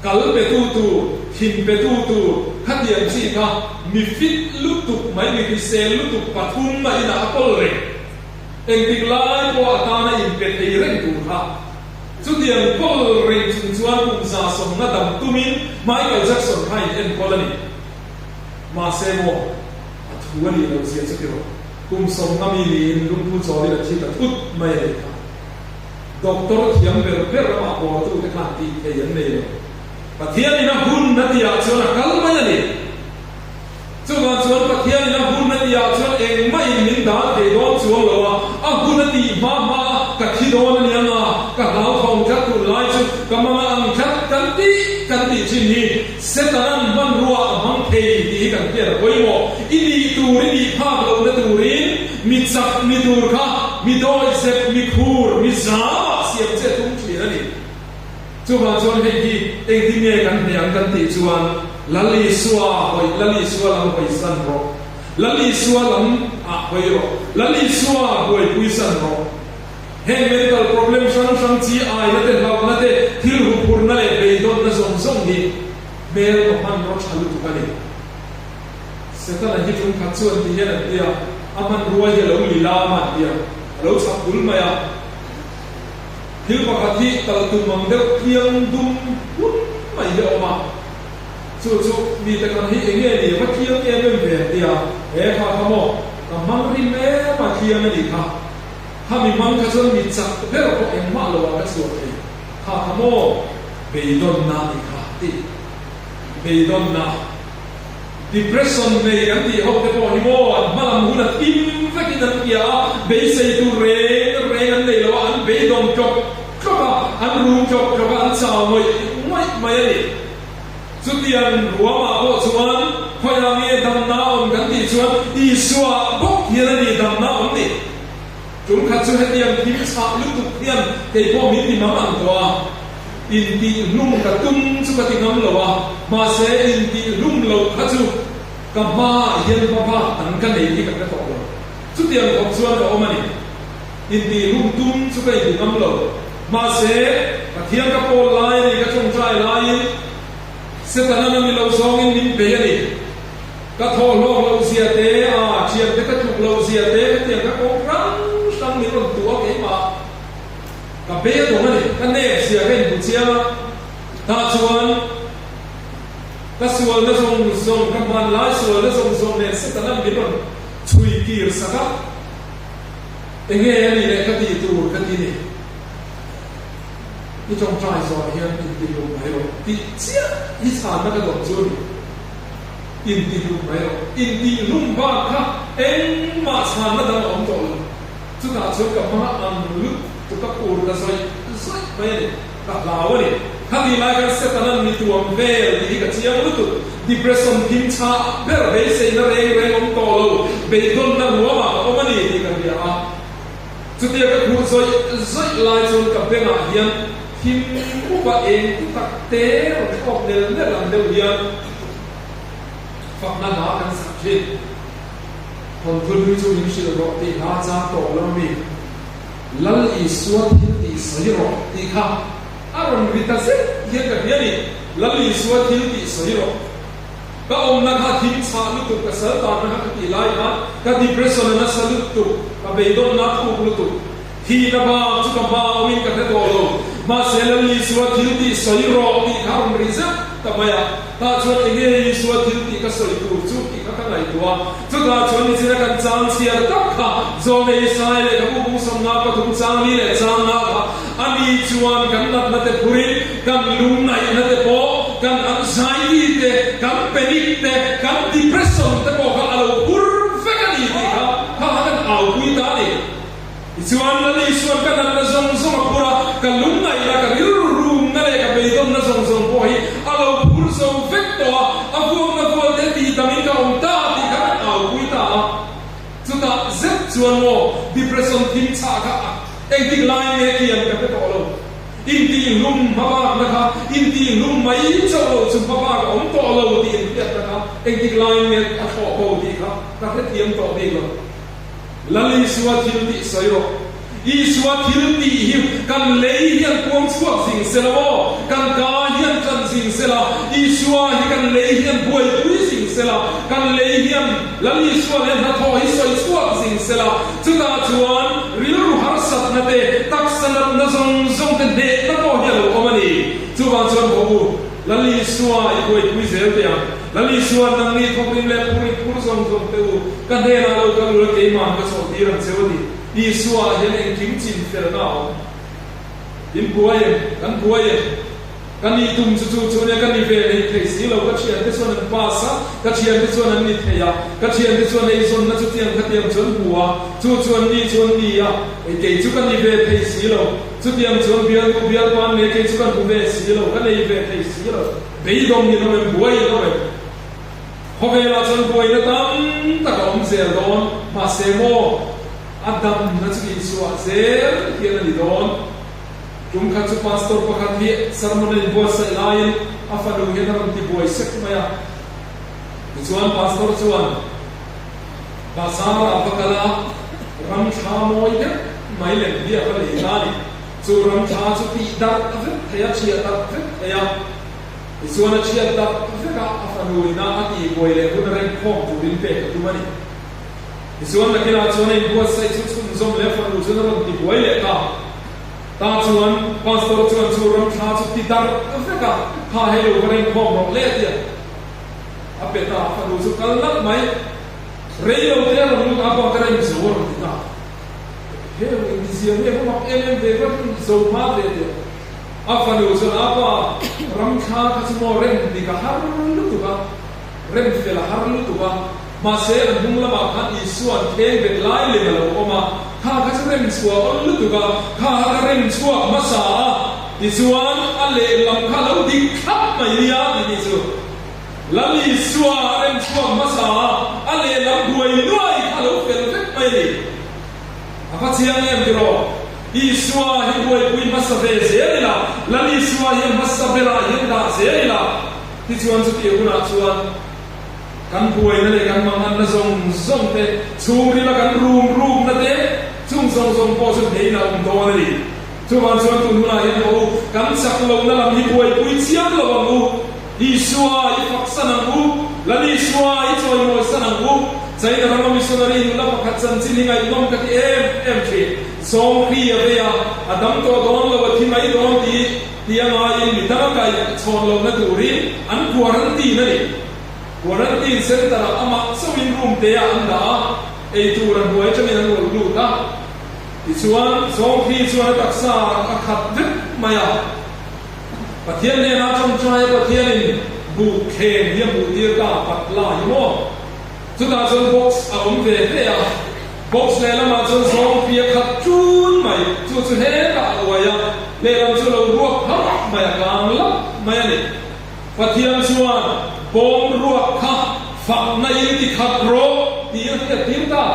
Speaker 1: kal pe tu tur, thin pe tu tur, khatiang chi kha mi fit lutuk mai, mi hrisel lutuk pathum a inah a kawl reng. Engtik lai pawh a tana inpe thei reng tur kha. Chutiang kawl reng chung chuan kum 150 dam tumin Michael Jackson kha in enkawl a ni. Mahse maw, a thu a nih loh zia chu tiraw, kum 50 mi niin lungphu chawlin a thi ta thut mai a nih kha. Doctor thiam ber ber ramah bawrtute khan tih thei an nei lo. Pathianin a hun a tihah chuan a kal mai a ni. Chuvang chuan Pathianin a hun a tihah chuan engmahin min dan thei dawn chuang lo a, a hun a tih hma hma a ka thi dawn a nia nga, ka hlauthawng tlat tur lai chu ka manga ang tlat kan tih kan tih thin hi Setanan hmanrua a hmang thei tih hi kan hriat a pawimawh. I nih tur i nih phak lohna turin mi chak mi tur kha mi dawihzep, mi khur, mi zamah siam che tum thin a ni. Chuvang chuan hei hi engtin nge kan hne ang kan tih chuan Lal Isua hawi, Lal Isua lam hawi san rawh. Lal Isua lam ah hawi rawh. Lal Isua buaipui san rawh. Heng medical problem hrang hrang chi aina te hlauhna te thil huphurna leh beidawnna zawng zawng hi hmel ka hmanraw tha lutuk a ni. Setana hi tum khat chuan ti hian an ti a, a hmanrua hi a lo lila a man ti a, a lo chhak bul mai a. Thil pakhat hi kal tum ang deuh thiang dum hun mai hi a awm a, chu chu mite khan hei eng nge ni va thiang em em ve an ti a, he kha kha maw ka hmang rim em a thiang a nih kha, kha mi hmang kha chuan mi chak ber pawh engmah lo ah ka chhuah thei, kha kha maw beidawnna a nih kha tih beidawnna. Depression nei kan tih ho te pawh hi maw an hmalam hun a thim vekin an hria a, beisei tur reng reng an nei lo a, an beidawng tlawk tlawk a, an rum tlawk tlawk a, an chau ngawih ngawih mai a ni. Chutiang ruamah pawh chuan khawiah nge damna awm kan tih chuan Isua bawk hian a ni damna awm ni. Tum khat chu hetiang thim chhah lutuk hian kei pawh min ti mang ang tawh a, intihhlum ka tum chu ka ti ngam lo a, mahse intihhlum loh kha chu ka hmaah hian hma bak dang ka nei hi ka hre tawh lo. Chutiang khawp chuan ka awm a ni. Intihhlum tum chu ka inti ngam lo. Mahse, Pathian ka pawl lai a ni, ka tawngtai laiin Setana na mi lo zawngin min bei a ni. Ka thaw hlawk loh zia te, a thiante ka tluk loh zia te, hetiang ka kawng hrang hrang min rawn tuah keimah. Ka be a dawng a ni, ka nep zia ka inhmu chiang a, tah chuan ka sualna zawng zawng, ka hmanlai sualna zawng zawng nen Satanan min rawn chhui kir sak a, enge a nih leh ka tih tur ka ti ni. I tawngtai zawh hian intihlum mai rawh tih chiah hi chhanna ka dawng chu a ni. Intihlum mai rawh. Intihlum bak kha engmah chhanna dang a awm tawh lo. Chutah chuan ka hmanga ang lut chu ka kur ta zawih zawih mai a ni. Ka hlau a ni. Khati lai khan Setanan mi tuam vel tih hi ka chiang lutuk. Depression thim chhah ber beiseina reng reng awm tawh lo, beidawnna ruamah ka awm a ni tih ka hria a. Chutia ka khuh zawih zawih lai chuan ka bengah hian thim mup a eng ti tak te rawn thlawk nel nel ang deuh hian fakna hla kan sak thin. Thawnthu hlui chu min hrilh rawh tih hla chang tawh lo mi Lal Isua thil tih sawi rawh tih kha a rawn ri ta zet hian ka hria ni. Lal Isua thil tih sawi rawh. Ka awmna kha thim chhah lutuk, ka sal tanna kha ka tih lai khan ka depression a nasa lutuk, ka beidawnna a thuk lutuk. Thihna bak chu ka hma awmin ka hre tawh lo. Mahse Lal Isua thil tih sawi rawh tih kha a rawn ri zeuh ta mai a. Tah chuan enge Isua thil tih ka sawi tur chu tih kha ka ngaihtuah a. Chutah chuan nichina kan chang chhiar tak kha Zawlnei Isai leh ka bukbung sawmna pathum chang li leh chang nga kha a ni chuan kan natna te phurin kan lungngaihna te pawh, kan anxiety te, kan panic te, kan depression te pawh kha a lo phur vek a ni tih kha kha kha kan aupui ta a ni. Tichuan Lal Isuan ka natna zawng zawng a phur a, ka lungngaihna, ka rilru rumna leh ka beidawnna zawng zawng pawh hi a lo phur zo vek tawh a, a vuakna vual te tih tamin ka awm ta tih kha kan aupui ta a. Chutah zet chuan maw depression thim chhah kha a engtik lai nge kian ka hre tawh lo. Intihlum hmabakna kha intihlum mai chauh lo chu hmabak a awm tawh lo tih inhriatna kha. Engtik laiin nge a thlawh bo tih kha ka hrethiam tawh bik lo. Lal Isua thil tih sawi rawh. Isua thil tih hi kan lei hian puang chhuak zing se la maw? Kan ka hian ṭan zing se la, Isua hi kan lei hian buaipui zing se la, kan lei hian Lal Isua leh hnathawh hi sawi chhuak zing se la, chutah chuan rilru harsatna te, taksa natna zawng zawng te hnehna pawh hi a lo awm a ni. Chuvang chuan haw u, Lal Isua i buaipui zel teh ang. Lal Isua, nangni thawkrim leh phurit phur zawng zawng te u, ka hnenah lo kal ula keimah ka chawhtir ang che u a ti. Isua ah hian engkim chin felna a awm. In buai em? Kan buai em? Ka nih tum chu chu chu nia ka ni ve nei thei si lo, ka thiante chuan an pass a, ka thiante chuan an ni thei a, ka thiante chuan eizawnna chu tiang khatiang chu an hmu a, chu chu an ni chu an ni a, kei chu ka ni ve thei si lo. Chutiang chuan bialnu bialpa nge kei chu ka hmu ve si lo, ka nei ve thei si lo. Beidawng ni lo em, buai lo em. Khawvelah chuan buaina tam tak a awm zel dawn, mahse maw a damna chu inchhuah zel hian a ni dawn. Tum khat chu pastor pakhat hi sermon a inbuatsaih laiin a fanu hian a rawn ti buai sek mai a. Tichuan pastor chuan Bazar-ah va kal a, ram thla mawi deuh mai lem hi a va lei ta a ni. Chu ram thla chu tih darh vek thei a, chhiah darh vek thei a. Tichuan a chhiat darh vek a, a fanu ina a tihbuai leh hun a remkhawm turin pek a tum a ni. Tichuan nakinah chuan a inbuatsaih chu chhunzawm leh a fanu chuan a rawn tibuai leh ta. Ta chuan pastor chuan chu ram thla chu ti darh vek a, Kha hei lo va remkhawm rawh le a ti a. A pe ta, fanu chu kal nalh mai. Rei lo te a rawn lut a, bang ka rem zo a rawn ti ta. Heng intizia nge va mak em em ve va rin zo hma ve teh. A fanu chuan a pa ram thla kha chu maw rem dik a har lutuk a, rem fel a har lutuk a, mahse an hnung lamah khan Isua'n thleng bet lai lem a lo awm a, kha kha chu rem chhuah awl lutuk a, kha kha ka rem chhuak hmasa a, tichuan a lehlam kha a lo dik thlap mai nia tih ni chu. Lal Isua a rem chhuak hmasa a, a lehlam buai nuai kha a lo fel vek mai a ni. A va chiang em tiraw? Isua hi buaipui hmasa ve zel ila, Lal Isua hi a hmasa berah hian dah zel ila, tichuan chutih hunah chuan kan buaina leh kan manganna zawng zawng te, chhungrila kan rum rukna te, chung zawng zawng pawh chu hnein a awm dawn a ni. Chuvang chuan tun hunah hian haw u, kan chak lohna lam hi buaipui chiang lo ang u. Isua i fak san ang u, Lal Isua i chawimawi san ang u. China rama missionary nula pakhat chanchin hi ngaihnawm ka ti em em thin. Zawngkri a vei a, a dam tawh dawn lo, a thi mai dawn tih ti a ngaiin mi dang a kai chhawn lohna turin an quarantine a ni. Quarantine center ah amah chauhin room te ah an dah a, eitur a hnuai atangin an rawlh lut a. Tichuan, Zawngkri chuan a taksa a khat vek mai a. Pathian hnenah tawngtai a Pathianin buh thleng hi a hmuh tir ta patla hi maw? Chutah chuan box a awm ve ve a, box lehlamah chuan zawng pia khat ṭun mai, chu chu hetah a uai a, lehlam chu lo ruak hauh mai a kang lap mai a ni. Pathian chuan bawm ruak kha fakna in ti khat rawh tih a hriat tir ta.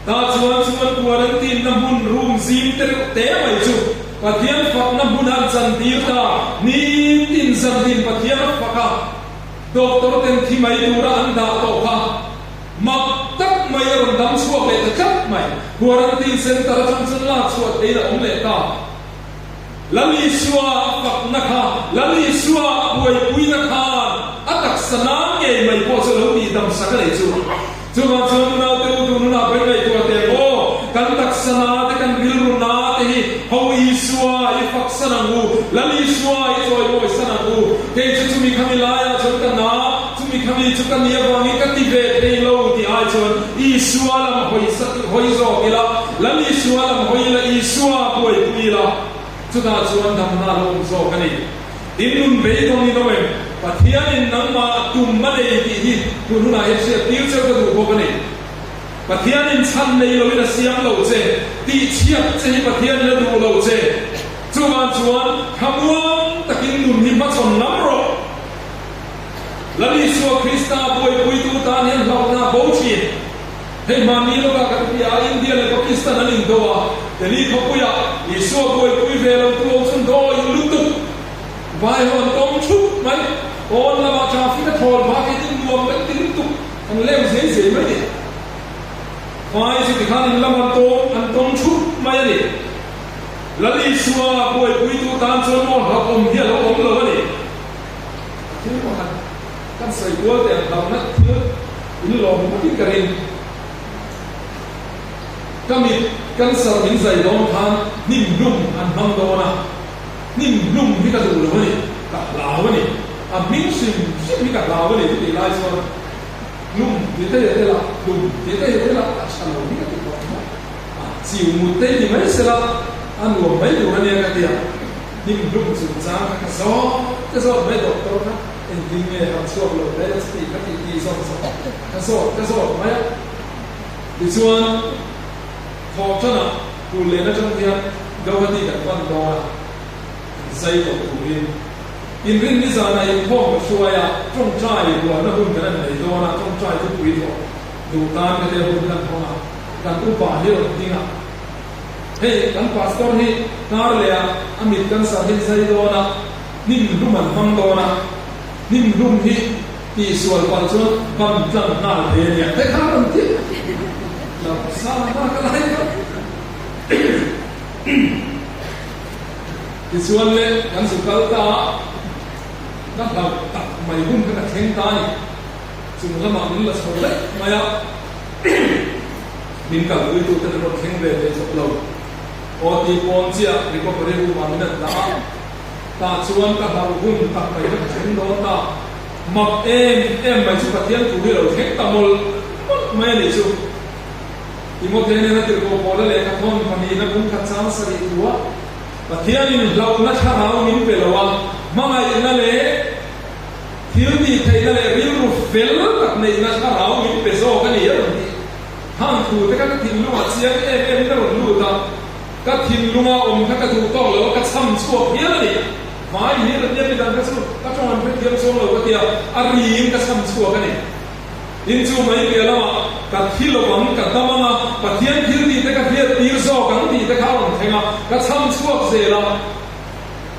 Speaker 1: Tah chuan chuan quarantine na hmun room zim te reuh te mai chu Pathian fakna hmun an chantir ta. Nitin zantin Pathian a fak a, doctor ten thi mai tura an dah tawh kha mak tak mai a rawn dam chhuak leh ta tlat mai. Quarantine center atang chuan lak chhuah theiin a awm leh ta. Lal Isua a fakna kha, Lal Isua a buaipuina khan a taksa nan ngei mai pawh chu a lo tihdam sak a nei chu. Chuvang chuan unaute u tun hunah pawhin ngaihtuah teh maw, kan taksa na te kan rilru na te hi ho Isua i fak san ang u, Lal Isua i chawimawi san ang u. Kei chu chumi khami laiah chuan ka na, chumi khami chu ka ni avangin ka ti ve thei lo tih ai chuan Isua lam hawi hawi zawk ila, Lal Isua lam hawi ila, Isua buaipui ila, chutah chuan damna a lo awm zawk a ni. In nun beidawng in awm em? Pathianin nangmah tum a nei tih hi tun hunah hian hriat tir cheu ka duh bawk a ni. Pathianin chhan nei loin a siam lo che, tih chhiat che hi Pathianin a duh lo che. Chuvang chuan thlamuang takin nun hi hmachhawn ngam rawh. Lal Isua Krista buaipuitu tan hian hlauhna a bo thin. Hei hmanni lawkah kan hria a, India leh Pakistan an indo a, Delhi khawpuiah Isua buaipui ve lo tu ho chuan dawi lutuk vai ho an tawng thup mai. Pawn lamah traffic a thawl phah khi tin nuam kan Kan leu zei zei mai ni. Vai chu tikhan in lam an tawng an tawng thup mai a ni. Lal Isua buaipuitu tan chuan maw hlauhawm hi a lo awm lo a ni. Thil pakhat kan sawi kual teh ang hlauhna thil in lawm ngawtin ka ring. Ka mit cancer min zai dawn khan hnim hlum an hmang dawn a, hnim hlum hi ka duh lo a ni, ka hlau a ni. A hming hrim hrim hi ka hlau a ni chutih lai chuan hlum ti te hi tel a, hlum ti te hi tel a, a tha lo hi ka ti khawp mai. A chiu mut te ni mai sela a nuam mai tur a nia ka ti a, hnim hlum chungchang kha ka zawt ka zawt mai doctor kha engtin nge han chhuak lo mai a chutih ka tih tih zawk zawk ka zawt ka zawt mai a. Tichuan, thawh tanah kul lehna tang hian Gauhati kan pan dawn a, zai tawh turin. Inrin ni zanah inkhawm ka hruai a, tawngtai rualna hun kan han nei dawn a, tawngtai thupui thawh duh tan ka tia hun kan hawng a, kan upa hi rawn ding a. Hei, kan pastor hi kar leh ah a mit cancer hi zai dawn a, hnim hlum an hmang dawn a, hnim hlum hi Tihsual palh chuan ban tlang nghal thei a nia. Hei kha rawn ti lo sa na ka lai kha. Tichuan le kan zu kal ta a, ka hlauh tak mai hun kha ka thleng ta a ni. Chung lamah min la chho daih mai a, min kalpui tute an rawn thleng ve thei chawp lo. Aw tih pawn chiah recovery room ah min an dah a. Tah chuan ka hlauh hun tak mai kha ka thleng dawn ta. Mak em em mai chu Pathian thu hi a lo thleng ta mawlh mawlh mai a nih chu. Timothea nena tirhkoh pawla lehkha thawn pahnihna bung khat chang sarih thu a, Pathianin hlauhna thlarau min pe lo a, hmangaihna leh thil tih theihna leh rilru fel tak neihna thlarau min pe zawk a ni a rawn ti. Hang thu te kha ka thinlungah chiang em em in a rawn lut a. Ka thinlunga awm kha ka duh tawk lo a, ka chham chhuak hial a ni. Hmai hlir a nia midang kha chu ka tawng an hrethiam chuang lo ka tia, a riin ka chham chhuak a ni. Tin chu mai piah lamah ka thi lo ang, ka dam ang a, Pathian thil tih te ka hriat tir zawk ang tih te kha a rawn thleng a, ka chham chhuak zel a.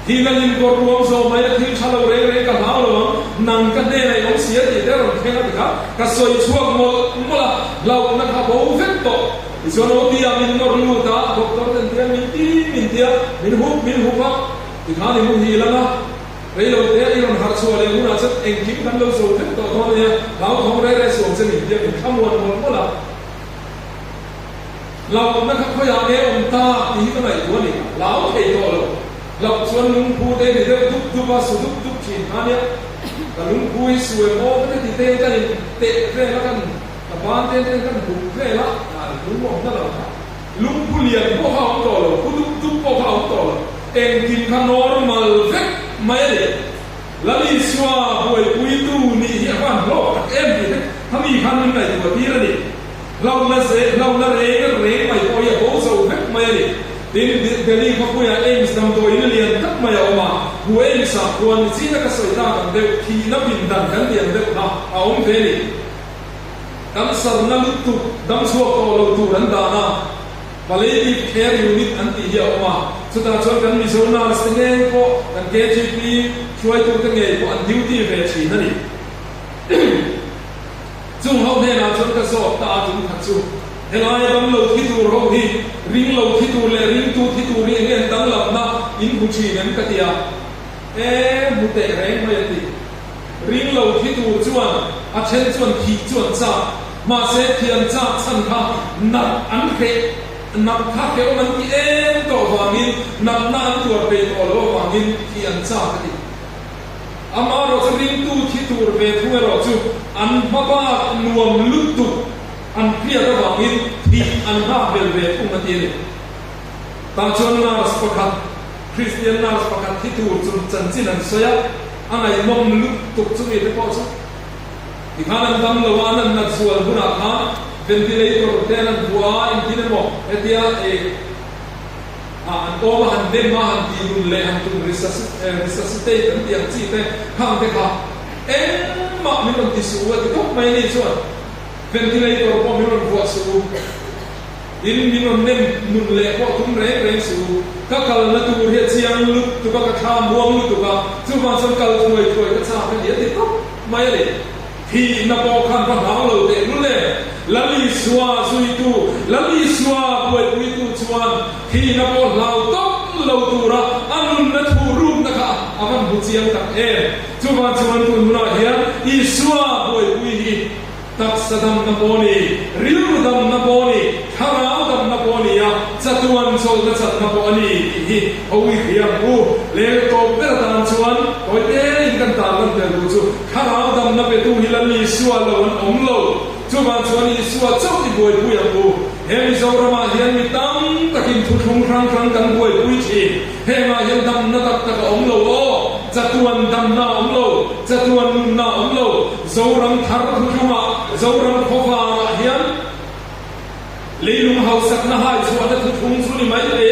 Speaker 1: Thil an inkawr ruam zawh mai a, thil tha lo reng reng ka hlau lo ang, nang ka hnenah i awm si a tih te a rawn thleng a ti kha ka sawi chhuak mawlh mawlh a, hlauhna kha bo vek tawh. Tichuan OT ah min nawr lut a, doctor ten tian min ti min ti a, min hup min hup a, tikhan i muhil ang a, reilo te i rawn harh chhuah leh hunah chuan engkim kan lo zo vek tawh dawn a nia, hlauthawng rei rei suam che min ti a, min thlamuan mawlh mawlh a. Hlauhna kha khawiah nge awm ta tih hi ka ngaihtuah a ni, hlau thei tawh lo. Hlauh chuan lungphu te ni deuh dup dup a, su dup dup thin kha nia, ka lungphu hi su em aw ka ti te ka in teh vel a kan Ka ban te te kan buk vel a, lung awm na lo kha. Lungphu lian pawh kha a awm tawh lo, phu dup dup pawh kha a awm tawh lo. Engkim kha normal vek mai a ni. Lal Isua buaipuitu nih hi a van hlawk tak em tih te kha mi khan min ngaihtuah tir a ni. Hlauhna ze, hlauhna reng reng mai pawh hi a bo zo vek mai a ni. Tin, Delhi khawpuiah AIIMS damdawiin lian tak mai a awm a, chu AIIMS ah khuan nichina ka sawi tak ang deuh, thihna pindan kan tih ang deuh kha a awm ve a ni. Kan sarna lutuk dam chhuak tawh lo tur an dan a, Palliative Care Unit an tih hi a awm a, chutah chuan kan Mizo nurse te ngei pawh, kan KGP hruaitute ngei pawh an duty ve thin a ni. Chung ho hnenah chuan ka zawt ta a tum khat chu, Helai dam lo thi tur ho hi ring lo thi tur leh ringtu thi tur hi enge an danglamna in hmu thin em ka ti a, E hmu teh reng mai an ti. Ring lo thi tur chuan a then chuan thih chu an chak, mahse thi an chak chhan kha nat an hreh, nat kha hrehawm an ti em tawh vangin natna an tuar peih tawh lo avangin thi an chak a ti. Amaherawh chu ringtu thi tur ve thung erawh chu an hma bak nuam lutuk an hriat avangin thih an nghak bel ve thung a ti a ni. Tah chuan nurse pakhat, Kristian nurse pakhat thi tur chu chanchin an sawi a. A ngaihnawm lutuk chu mite pawh chu tikhan an dam lo a, an an nat zual hunah khan ventilator te an han vuah a, engtin emaw hetia eh ah an awm a, han nem a, han tih nun leh han tum resuscitate an tih ang chi te khang te kha engmah min rawn ti suh u a ti khawp mai a ni chuan ventilator pawh min rawn vuah suh u. In min rawn nem nun leh pawh tum reng reng suh u. Ka kalna tur hi a chiang lutuk a, ka thla muang lutuk a, chuvang chuan kal thuai thuai ka chak a ni a ti tawp mai a ni. Thihna pawh khan va hlau lo Lal Isua zuitu, Lal Isua buaipuitu chuan thihna pawh hlau tawp lo tura a nunna thu rukna kha a van hmu chiang tak em. Chuvang chuan tun hunah hian Isua buaipui hi Taksa damna pawh ni, rilru damna pawh ni, thlarau damna pawh ni a, chatuan chawlhna chatna pawh a ni tih hi hawi hria ang u. Leng tawp ber atan chuan tawi tein kan tan lan tel duh chu thlarau damna petu hi Lal Isua lo an awm lo. Chuvang chuan Isua chauh i buaipui ang u. He Mizoramah hian mi tam takin thuthlung hrang hrang kan buaipui thin. Hengah hian damna tak tak a awm lo aw, chatuan damna a awm lo, chatuan nunna a awm lo. Zoram thar thuthlungah, Zoram khawvarah hian leilung hausakna hai chhuahna thuthlung chu ni mai hle.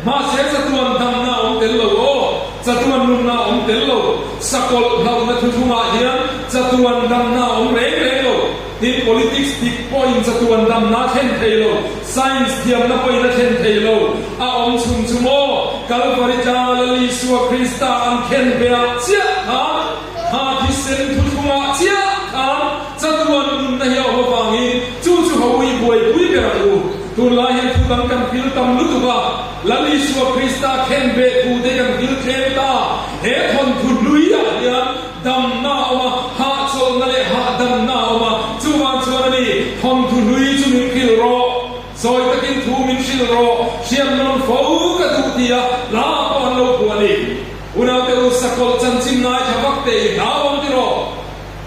Speaker 1: Mahse chatuan damna a awm tel lo aw, chatuan nunna a awm tel lo. Sakawlh hlauhna thuthlungah hian chatuan damna a awm reng reng lo. Tin, politics dik pawhin chatuan damna a thlen thei lo, science thiamna pawhin a thlen thei lo. A awm chhung chu maw, Kalvari tlanga Lal Isua Krista an khen ve ah chiah khan, kha thisen thuthlungah chiah khan chatuan nunna hi a awm avangin chu chu ho i buaipui ber ang u. Tunlai hian thu dang kan fil tam lutuk a, Lal Isua Krista khen ve thu te kan fil tlem ta. He thawnthu hluiah hian Damna a awm a, hahchawlhna leh hahdamna a awm a, chuvang chuan a ni, thawnthu hlui chu min hrilh rawh, zawi takin thu min hrilh rawh, hriat nawn fo ka duh ti a, hla pawh an lo phuah a ni. Unaute u, sakawlh chanchin ngaithla vak teh i hlau ang ti rawh.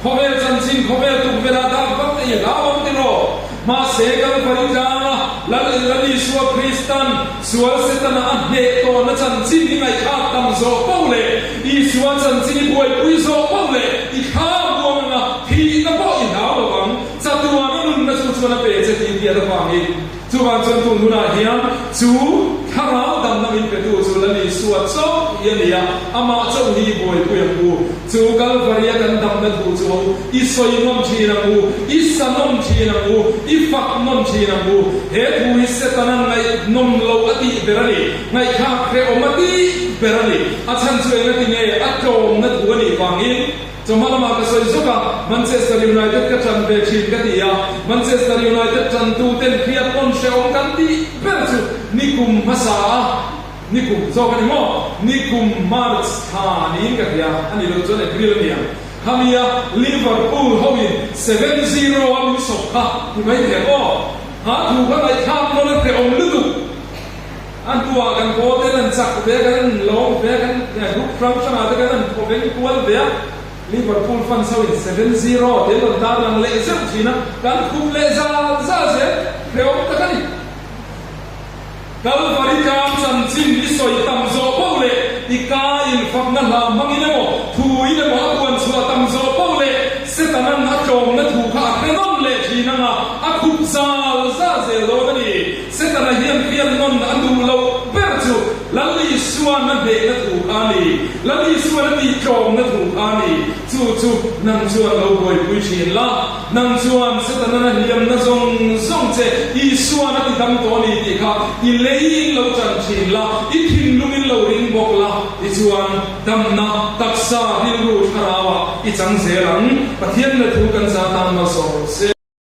Speaker 1: Khawvel chanchin khawvel tukverh ah dak vak teh i hlau ang ti rawh. Mahse, Kalvari tlanga Lal Lal Isua Kristan sual Setana a hneh tawhna chanchin i ngaihthlak tam zawh poh leh Isua chanchin i buaipui zawh poh leh i thla buang anga thihna pawh i hlau lo vang. Chatuana nunna chu chuan a pe che tih tiat avangin Chuvang chuan tun hunah hian chu thlarau damna min petu chu Lal Isua chauh hi a ni a, amah chauh hi i buaipui ang u. Chu Kalvaria kan damna thu chu i sawi nawm thin ang u, i sa nawm thin ang u, i fak nawm thin ang u. He thu hi Setana ngaihnawm lo a tih ber a ni, ngaihthlak hrehawm a tih ber a ni. A chhan chu engati nge a tlawmna thu a nih vangin? Chawhma lamah ka sawi zuk a, Manchester United ka ṭan ve ṭhin ka ti a, Manchester United ṭantuten hriat pawn hrehawm kan tih ber chu nikum hmasa a, nikum zawk a ni maw? Nikum March thla niin ka hria, a ni loh chuan April a ni ang. Khamia Liverpool hoin 7-0 a min sawp kha ti mai thei ang aw. Ha thu kha ngaihthlak nawn a hrehawm lutuk. A hnuah kan pawl ten an chak ve, kan an lawm ve, kan group hrang hrangah te kan an thaw veng kual ve a, Liverpool fans ho in 7-0 te an rawn tar lang leh zeuh thin a, kan khup leh zal zal zel hrehawm tak a ni. Kalvari tlang chanchin i sawi tam zawh poh leh i ka infakna hla hmangin emaw, thuin emaw a puan chhuah tam zawh poh leh Setanan a tlawmna thu kha a hre nawn leh thin anga a khup zal zal zel dawn a ni. Setana hian hriat nawn a duh loh ber chu Lal Isuan a hnehna thu kha a ni. Lal Isuan a tihtlawmna thu kha a ni. Chu chu nang chuan lo buaipui thin la. Nang chuan Setana'n a hliamna zawng zawng che Isuan a ti dam tawh a ni tih kha i leiin lo chan thin la, i thinlungin lo ring bawk la, tichuan damna taksa rilru thlarauah i chang zel ang. Pathian na thu kan za tan malsawm rawh se.